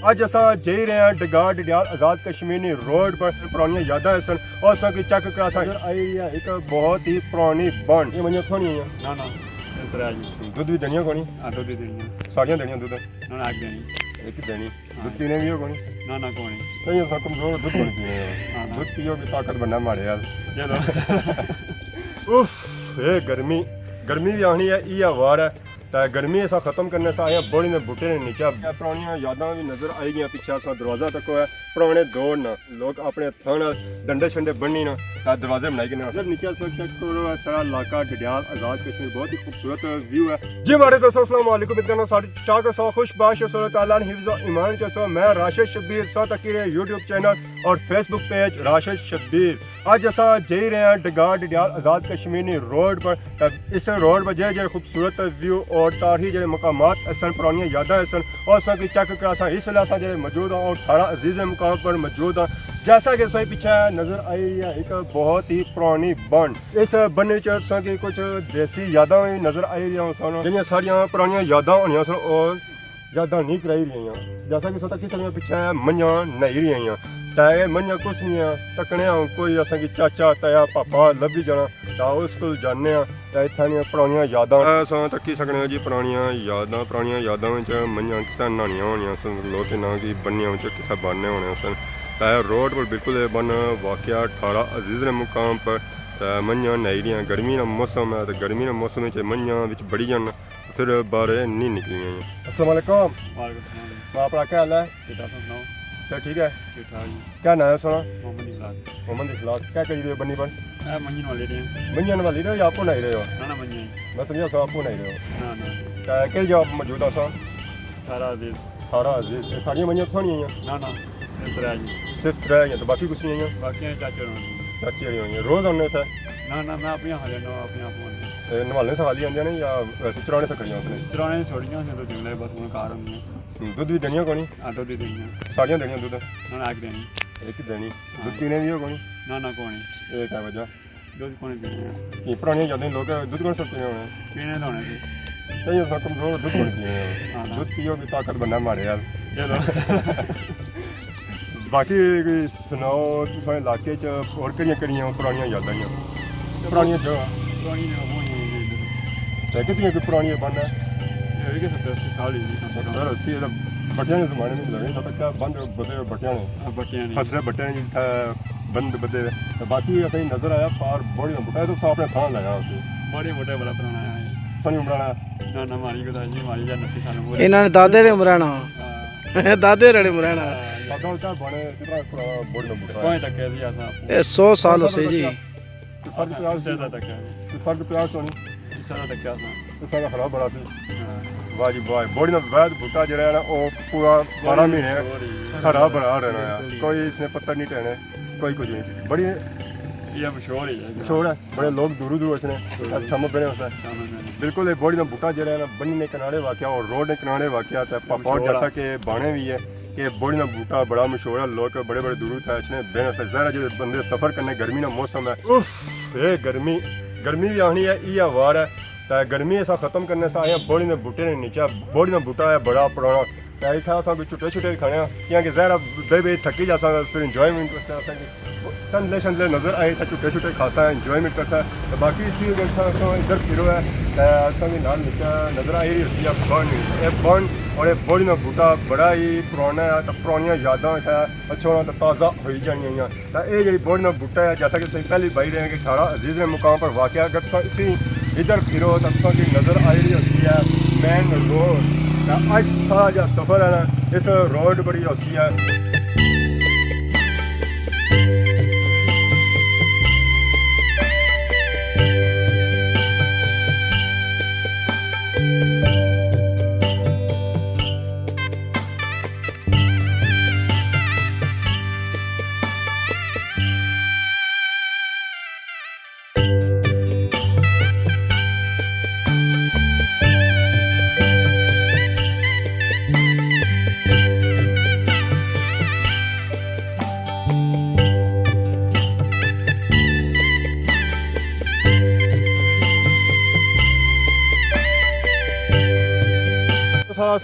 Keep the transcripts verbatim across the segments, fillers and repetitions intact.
اج اساں جائی رہے ہیں ڈگار ڈڈیال آزاد کشمیر نی روڈ پر، پرانیاں یاداں ہسن، اور اساں کی چیک کراساں۔ نظر آئی رہی ہے ایک بہت ہی پرانی بن۔ یہ منجھاں تھوڑی ہیں؟ نہ، نہ، اس طرح جی۔ دودھ بھی دینیاں کونی؟ ہاں، دودھ بھی دینیاں۔ ساریاں دینیاں دودھ؟ نہ، نہ، ایک دینی۔ ایک دینی۔ ہاں۔ دودھ پینے بھی ہو کونی؟ نہ، نہ، کونی۔ نہیں، اساں کمزور دودھ کونی پینے ہو۔ ہاں، ہاں۔ دودھ پیو کہ طاقت بننا ماڑے یار۔ چلو۔ اف، اے گرمی، گرمی بھی آخنی ہے، یہ وار ہے۔ تے گرمی اساں ختم کرنے سا آئے ہیں بوڑی نے بوٹے نے نیچے۔ اے پرانیاں یاداں بھی نظر آئی گیاں، پیچھے اساں دروازہ تکو ہے، پرانے دور نا لوگ اپنے ہتھاں نال ڈنڈے شنڈے بننی نا، تے دروازے بنائی کنے۔ ادھر نیچے اساں چیک کرو، اے سارا علاقہ ڈڈیال آزاد کشمیر بہت ہی خوبصورت ویو ہے۔ جی ماڑے دوستو، السلام علیکم، امید کرنا سارے ٹھاک ہسو، خوش باش ہسو، اللہ تعالیٰ نے حفظ و ایمان چ ہسو۔ میں راشد شبیر، سو تکی رہے یوٹیوب چینل اور فیس بک پیج راشد شبیر۔ اج اساں جائی رہے ہیں ڈگار ڈڈیال آزاد کشمیر نی روڈ پر۔ تے اس روڈ پر جڑے جڑے خوبصورت ویو اور تاریخی جڑے مقامات اسن، پرانیاں یاداں اسن، اور اساں کی چیک کراساں۔ اس ویلے اساں جڑے موجود ہاں اور ٹھارہ عزیز مقام پر موجود ہاں۔ جیسا کہ اساں پیچھے نظر آئی ہے ایک بہت ہی پرانی بن۔ اس بن وچ اساں کی کچھ دیسی یاداں بھی نظر آئی رہیاں سن، جڑیاں ساریاں پرانیاں یاداں ہونیاں سن اور یاداں نہیں کرائی رہیاں۔ جیسا کہ اساں تکی سکنے پیچھے منجھاں نہائی رہیاں۔ تے اے منجھاں کچھ نہیں آ، تکنے آں کوئی اساں کی چاچا، تایا، پاپا لبھی جانا۔ تے اس کول جانے آں، تے اتھاں نیاں پرانیاں یاداں۔ اساں تکی سکنے آں جی پرانیاں یاداں، پرانیاں یاداں وچ منجھاں کسے نہانیاں ہونیاں سن، لوک انہاں کی بنیاں وچ کسے باننے ہونے سن۔ تے روڈ پر بالکل اے بن واقعہ ٹھارہ عزیز نے مقام پر، تے منجھاں نہائی رہیاں۔ گرمی نا موسم ہے، تے گرمی نا موسم وچ منجھاں وچ بڑی جان۔ پھر باہر نہیں نکلی ہیں۔ السلام علیکم۔ وعلیکم السلام۔ میں اپنا کیا حال ہے؟ ٹھیک ٹھاک، تم سناؤ؟ سر ٹھیک ہے؟ ٹھیک ٹھاک جی۔ کیا نام ہے سونا؟ محمد اخلاص۔ محمد اخلاص، کیا کری رہے ہو بنی پر؟ اے منجھن والے رہے ہیں۔ منجھن والی رہے ہو یا آپ کو نہیں رہے ہو؟ نہ، نہ، منجھن۔ میں سمجھا سو آپ کو نہیں رہے ہو۔ نہ، نہ۔ تو کیا جگہ موجود ہو سر؟ ٹھارہ عزیز۔ ٹھارہ عزیز۔ یہ ساریاں منجھاں تھوڑی ہیں؟ نہ، نہ۔ صرف ترے جی۔ صرف ترے ہی ہیں، تو باقی کچھ نہیں ہیں؟ باقی ہیں چاچے ہوراں دی۔ چاچے ہوراں دی۔ روز آنے اتھے؟ نہ، نہ، میں اپنی حالی آنا، اپنی آپ آنے۔ اے، نوالنے سے حالی آندے نے یا ویسے چرانے سے کھڑیاں ہوندے نے؟ چرانے سے چھوڑیاں ہوندیاں تو جنگلے بس ہن گھر ہوندیاں۔ ہوں، دودھ بھی دینیاں کونی؟ ہاں، دودھ بھی دینیاں۔ ساریاں دینیاں دودھ؟ نہ، نہ، ایک دینی۔ ایک دینی۔ ہاں۔ دودھ پینے بھی ہو کونی؟ نہ، نہ، کونی۔ اے کیا وجہ؟ دودھ کونی پینے آں۔ یہ پرانیاں یاداں لوگ دودھ کون سب پینے ہونے؟ پینے تو ہونے سی۔ نہیں، اساں کمزور دودھ کونی پینے ہونے۔ ہاں، ہاں۔ دودھ پیو کہ طاقت بننا ماڑے یار۔ چلو۔ باقی کوئی سناؤ، تساں علاقے چ اور کہڑیاں کہڑیاں پرانیاں یاداں ہیں؟ پرانیاں جگہ۔ پرانی جگہ بہت ہیں ادھر۔ تے کتنی کوئی پرانی بن ہے؟ یہ ہوئی گئے ستر اسی سال ہی کم سے کم۔ ستر اسی، بٹیاں نے زمانے میں لگے، تب تک کیا بند بدے بٹیاں نے۔ ہاں، بٹیاں نے۔ حسرے بٹیاں نے جتھے بند بدے۔ تے باقی اتھے نظر آیا پار بوڑی نا بوٹا، تو سا اپنے تھان لگا اسی۔ بوڑی بوٹے بڑا پرانا ہے۔ سنی عمران ہے۔ نہ، نہ، ماری کو تو جی، ماری جان نسی سال عمر ہے۔ انہاں نے دادے نے عمران ہاں۔ ہاں۔ دادے رڑے عمران ہاں۔ دادا ہوتا بنے کتنا پرانا بوڑی نا بوٹا ہے۔ کوئی تک ہے جی، اساں اپنے اے سو سال ہو سی جی۔ فرق پیا سی۔ سیدھا تک ہے۔ فرق پیا سی۔ سیدھا تک ہے اساں۔ سارا خراب بڑا سی۔ ہاں۔ واہ جی واہ، بوڑی نا وید بوٹا جڑا ہے نا، او پورا بارہ مہینے ہرا بھرا رہنا ہے۔ بالکل۔ کوئی اس نے پتر نہیں ٹہنے، کوئی کچھ نہیں۔ بڑی یہ مشہور ہے۔ مشہور ہے، بڑے لوگ دوروں دوروں اچھنے، ہاں۔ چھم بنے ہوتا ہے۔ چھم بنے۔ بالکل، یہ بوڑی نا بوٹا جڑا ہے نا، بنی نے کنارے واقع اور روڈ نے کنارے واقع تے پاپا مشہور جیسا ہے۔ کہ بانے بھی ہے کہ بوڑی نا بوٹا بڑا مشہور ہے، لوگ بڑے بڑے دوروں تے اچھنے بنے ہوتے۔ ظاہر ہے جڑے بندے سفر کرنے، گرمی نا موسم ہے، اف، اے گرمی، گرمی بھی آخنی ہے، یہ وار ہے۔ تے گرمی اساں ختم کرنے سا آئے ہیں بوڑی نے بوٹے نے نیچے، بوڑی نا بوٹا ہے بڑا پرانا۔ تے اتھا اساں کوئی چھٹے چھٹے کھانے ہاں، کیونکہ ظاہر ہے بے بے تھکی جاساں، پھر انجوائمنٹ واسطے اساں کی چندلے شندلے نظر آئے، اتھا چھٹے چھٹے کھاساں، انجوائمنٹ کرساں۔ تے باقی اتھی اگر اساں، اساں ادھر پھرو ہے، تے اساں کی نال نیچے نظر آئی رہی ہوسی ہے بن، اے بن اور اے بوڑی نا بوٹا بڑا ہی پرانا ہے، تے پرانیاں یاداں اتھا اچھا ہونا تے تازہ ہوئی جانیاں۔ تے اے جڑی بوڑی نا بوٹا ہے، جیسا کہ تساں پہلے بائی رہے ہیں کہ ٹھارہ عزیز نے مقام پر واقع ہے۔ اگر تساں اتھی ادھر پھرو تاں تساں کی نظر آئی رہی ہوسی ہے مین روڈ۔ تے اج سارا جا سفر ہے نا، اس روڈ بڑی ہوسی ہے۔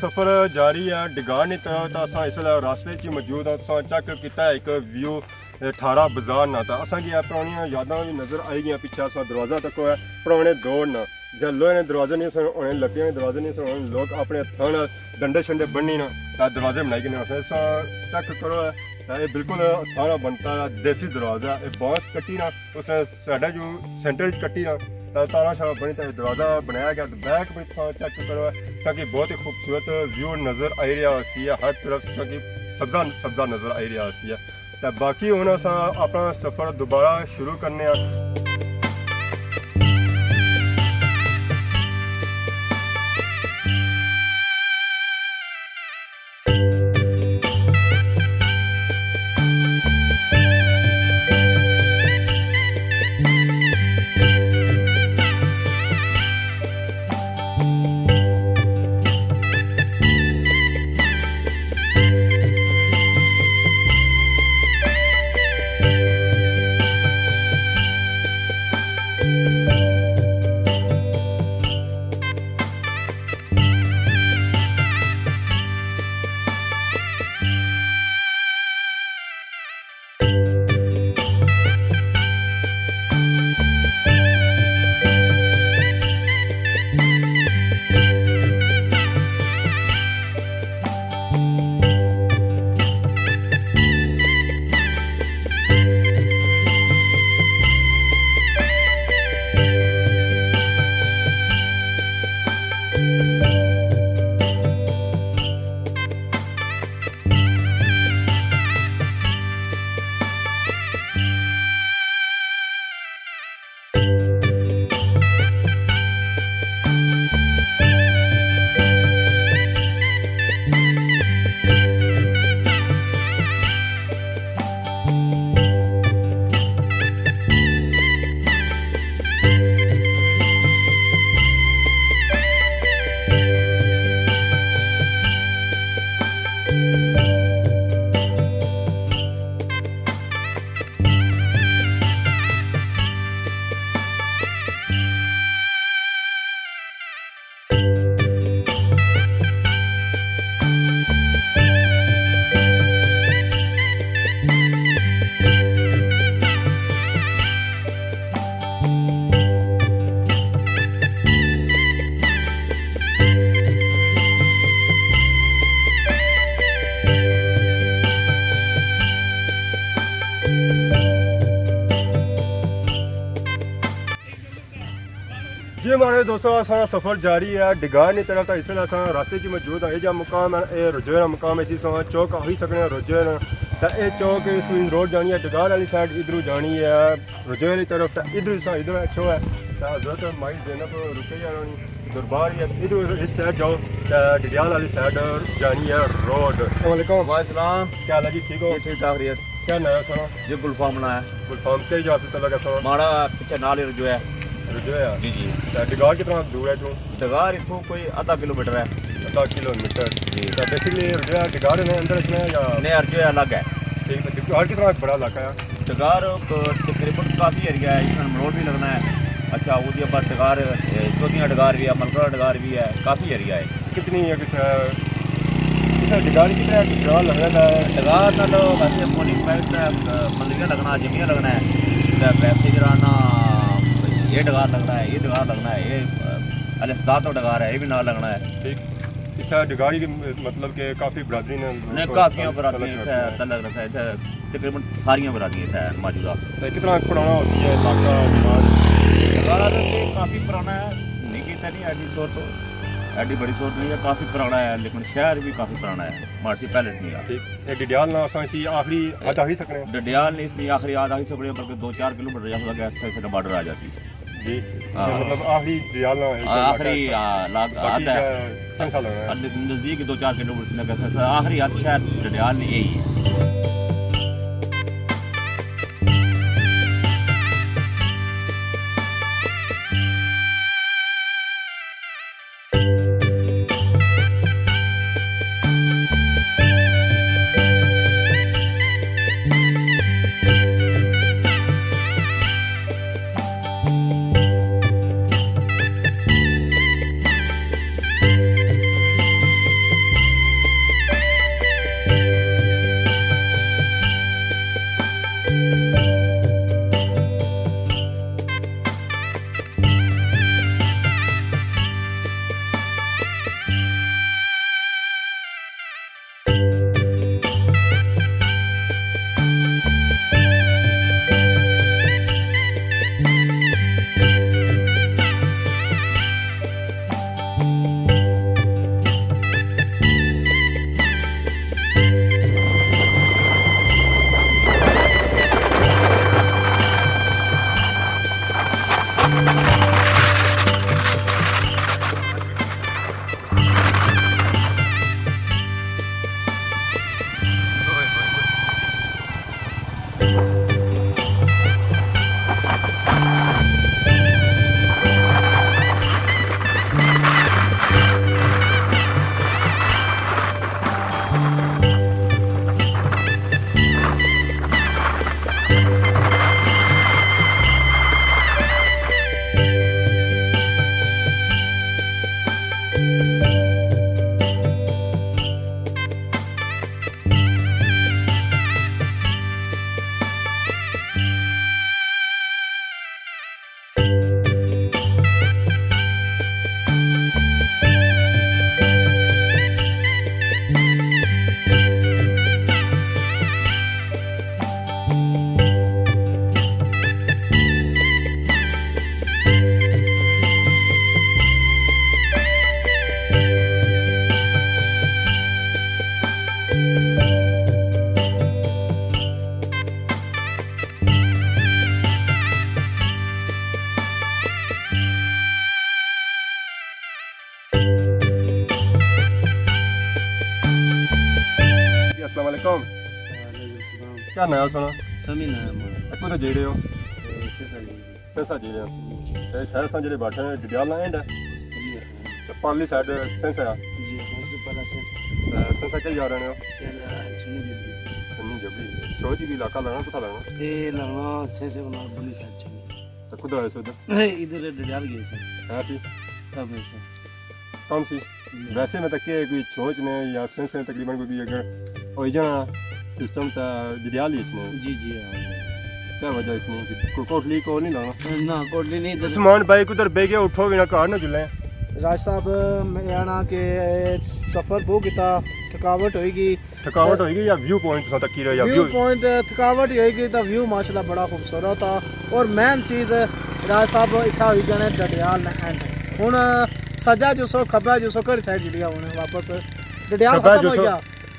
سفر جاری ہے، ڈگار نی طرف۔ تاں اساں اس ویلے راستے چ موجود ہاں۔ تساں چیک کیتا ہے ایک ویو، اے ٹھارا بازار نا، تاں اساں کی اے پرانیاں یاداں وی نظر آئی گیاں۔ پچھے اساں دروازہ تکو ہے، پرانے دور نا، جے لوہے نے دروازے نہیں سن ہونے، لکڑیاں نے دروازے نہیں سن ہونے، لوگ اپنے ہتھاں نال ڈنڈے شنڈے بننی نا، تاں دروازے بنائی کنے رکھنے۔ تساں چیک کرو ہے، تاں اے بالکل ہتھاں نال بنتا ہے، دیسی دروازہ۔ اے بانس کٹی نا، اس نے سائیڈاں جو سینٹر وچ کٹی نا، تاں تاراں شاراں بنی تے دروازہ بنایا گیا۔ تے بیک وچ تساں چیک کرو، تاکہ بہت ہی خوبصورت ویو نظر آئی رہیا ہوسی ہے۔ ہر طرف تساں کی سبزہ سبزہ نظر آئی رہیا ہوسی ہے۔ تے باقی ہن اساں اپنا سفر دوبارہ شروع کرنے آں۔ جی ماڑے دوستو، اساں سفر جاری ہے ڈگار نی طرف۔ تاں اس ویلے اساں راستے چ موجود ہاں۔ اے جا مقام ہے، اے رجوے نا مقام ہے، اسی اساں چوک آخی سکنے ہاں رجوے نا۔ تاں اے چوک اس ویلے روڈ جانی ہے ڈگار والی سائیڈ، ادھروں جانی ہے رجوے والی طرف۔ تاں ادھروں اساں ادھر اچھو ہے، تاں حضرت مائی زینب رقیہ رانی دربار ہی ہے۔ ادھر اس سائیڈ جاؤ، تاں ڈڈیال والی سائیڈ جانی ہے روڈ۔ السلام علیکم۔ وعلیکم السلام۔ کیا حال ہے جی، ٹھیک ہو؟ جی ٹھیک ٹھاک، خیریت۔ کیا ناں ہے سارا؟ جی گلفام ناں ہے۔ گلفام، کئی جا سے تعلق ہے سارا؟ ماڑا پچھے نال ہی رجویا ہے۔ رجویا؟ جی جی۔ تے ڈگار کتنا دور ہے اتھوں؟ ڈگار اتھوں کوئی ادھا کلو میٹر ہے۔ ادھا کلو میٹر۔ جی۔ تے بیسیکلی رجویا ڈگار نے اندر اچھنا ہے یا؟ نہیں، رجویا الگ ہے۔ ٹھیک ہے، ڈگار کتنا بڑا علاقہ ہے؟ ڈگار ک-، تقریباً کافی ایریا ہے، اس میں مروڑ بھی لگنا ہے۔ اچھا، وہ بعد ڈگار، اے، چودھیاں ڈگار بھی ہے، ملکڑا ڈگار بھی ہے، کافی ایریا ہے۔ کتنی ہے، کتنا، کتنا ڈگار، کتنا ڈگار لگنا ہے؟ ڈگار نال ویسے پوری پائپ تے، اے، مندریاں لگنا، جمیاں لگنا ہے۔ تے ویسے جڑا نا، یہ ڈگار لگنا ہے، یہ ڈگار لگنا ہے، یہ، اے، الف دا تو ڈگار ہے، یہ بھی نال لگنا ہے۔ ٹھیک۔ اتھا ڈگاری کی مطلب کہ کافی برادری نے نہیں، کافیاں برادریاں اتھا تعلق رکھا ہے۔ اتھا تقریباً ساریاں برادریاں اتھا موجود ہیں۔ تے کتنا پرانا ہوسی ہے علاقہ ڈگار؟ ڈگار تے کافی پرانا ہے، نہیں کیتا نہیں ایڈی سور تو، ایڈی بڑی سور نہیں ہے، کافی پرانا ہے، لیکن شہر بھی کافی پرانا ہے، مارسی پہلے نہیں ہے۔ ٹھیک۔ اے ڈڈیال نا اساں اسی آخری حد آخی سکنے ہیں؟ ڈڈیال نہیں، اس کی آخری حد آخی سکنے ہیں، بلکہ دو چار کلو میٹر جا سکتا ہے، اس طرح بارڈر آ جاسی۔ جی۔ ہاں۔ مطلب آخری ڈڈیال نا ہے، آخری، ہاں، لاگ-، باقی حد ہے۔ کیا چنگ سا لگنا ہے؟ حد نزدیک دو چار کلو میٹر لگا سا، آخری حد شہر ڈڈیال یہی ہے۔ وعلیکم۔ وعلیکم السلام۔ کیا ناں ہے سنا؟ سمی ناں ہے ہمارا۔ اے کدھر جائی رہے ہو؟ اے سیسا جائی رہے۔ سیسا جائی رہے ہو۔ تے اتھے اساں جڑے بیٹھے ہیں، ڈڈیال نا اینڈ ہے۔ جی ہاں۔ تے پارلی سائیڈ سیسا ہے۔ جی ہاں، اس سے پہلا سیسا۔ تے سیسا کیا جا رہے ہو؟ سیسا چھنی جبلی۔ چھنی جبلی۔ چھوچ وی علاقہ لگنا، کتھا لگنا؟ اے لگنا سیسے کو نال بلی سائیڈ چھنی۔ تے کدھر آئے سو ادھر؟ اے ادھر ڈڈیال گئے سن۔ ہے سی؟ تب ایسا۔ کم سی؟ جی۔ ویسے میں تکے کوئی چھوچ نے یا سیسے تقریباً کوئی اگر ہوئی جانا سسٹم تا ڈڈیال ہی اس نے۔ جی، جی، ہاں۔ کیا وجہ اس نے کہ کو-، کوٹلی کول نہیں لانا؟ نہ، کوٹلی نہیں ادھر۔ عثمان بھائی کدھر بہ گئے، اٹھو بنا گھر نہ جلے۔ راج صاحب، میں آنا کہ سفر بہت کیتا، تھکاوٹ ہوئی گئی۔ تھکاوٹ ہوئی گئی یا ویو پوائنٹ تساں تکی رہے یا ویو ویو؟ پوائنٹ تھکاوٹ ہی ہوئی گئی، تو ویو ماشاءاللہ بڑا خوبصورت تھا۔ اور مین چیز، راج صاحب، اتھا ہوئی گئے نے ڈڈیال نے اینڈ۔ ہن سجا جو سو، کھبا جو سو، کہڑی سائیڈ جڑی ہے ہن واپس؟ ڈڈیال کھبا ختم جو ہوئی سو، گیا۔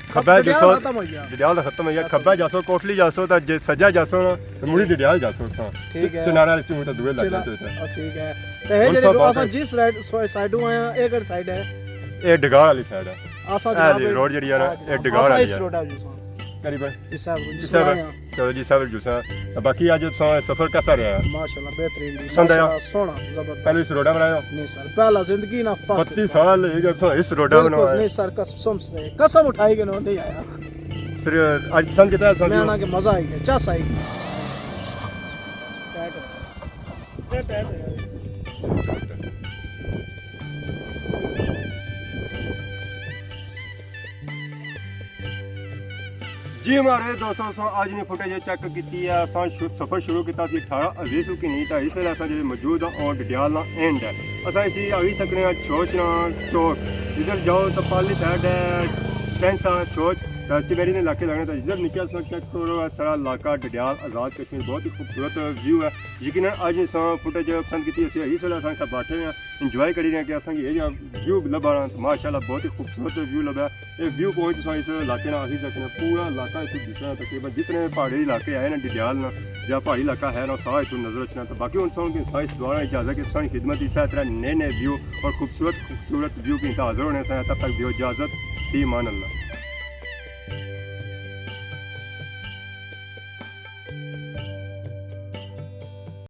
کھبا جو ڈڈیال سو، ختم ہوئی گیا۔ ڈڈیال ختم ہوئی گیا۔ ختم۔ کھبا جاسو، کوٹلی جاسو، تے جے سجا جاسو نا، تے مڑی جی۔ ڈڈیال جاسو تساں۔ ٹھیک ہے۔ چنارا والے چونٹ دوے لگ چلا-، جاتے اتھے۔ ہاں، ٹھیک ہے۔ تے اے ہن جڑی سو جو بات اساں جس سائیڈ، سو-، سائیڈوں آئے ہاں، اے کہڑی سائیڈ ہے؟ اے ڈگار والی سائیڈ ہے۔ اساں اے جناب جی روڈ جڑی ہے نا، ہاں جی، اے ڈگار اساں والی اس ہے۔ روڈ آ جی ساں۔ قریباً۔ اس صاحب کو جس اس صاحب، طرح آ۔ چلو جی صاحب جسا۔ تے باقی اج تساں سفر کیسا رہیا؟ ماشاءاللہ بہترین جی، پسند آیا؟ ماشاءاللہ سوہنا، زبردست۔ پہلے اس روڈا بنایا؟ نہیں سر، پہلا زندگی نا فرسٹ بتیس سال لے گئے تساں اس روڈا بالکل بنایا؟ نہیں سر، قسم سے، قسم اٹھائی کے نو نہیں آیا۔ پھر اج پسند کیتا ہے میں سمجھو؟ آنا کہ مزہ آئی گیا، چس آئی گیا۔ ٹائٹ ہے۔ یہ ٹائٹ ہے۔ جی ہمارے دوستو، اساں اج نی فوٹیج چیک کیتی ہے۔ اساں شو-، سفر شروع کیتا سی اٹھارہ عزیز کی نہیں، تا اس ویلے اساں جڑے موجود ہاں، او ڈڈیال نا اینڈ ہے۔ اساں اسی آئی سکنے ہاں چھوچ نا چوک۔ ادھر جاؤ تو پارلی سائیڈ ہے سینسا چھوچ۔ تا چمیری نے علاقے لگنے، تا ادھر نکل سو چیک کرو، اے سارا علاقہ ڈڈیال آزاد کشمیر، بہت ہی خوبصورت ویو ہے۔ یقیناً اج اساں فوٹیج پسند کیتی، اسی اس ویلے اساں اتھا بیٹھے ہوئے ہاں، انجوائے کری رہے ہیں کہ اساں کی اے جہاں ویو لبھا رہا، ماشاءاللہ بہت ہی خوبصورت ویو لبھا۔ اے ویو پوائنٹ تساں اس علاقے نا آخی سکنے، پورا علاقہ اتھوں دسنا تقریباً جتنے پہاڑی علاقے آئے نا ڈڈیال نا یا پہاڑی علاقہ ہے نا، سارا اتھوں نظر اچھنا۔ تو باقی ہن تساں کی سائز دوارا اجازت کہ تساں نی خدمت اسے طرح نئے نئے ویو اور خوبصورت خوبصورت ویو کی حاضر ہونے سے، تب تک دیو اجازت، فی امان اللہ۔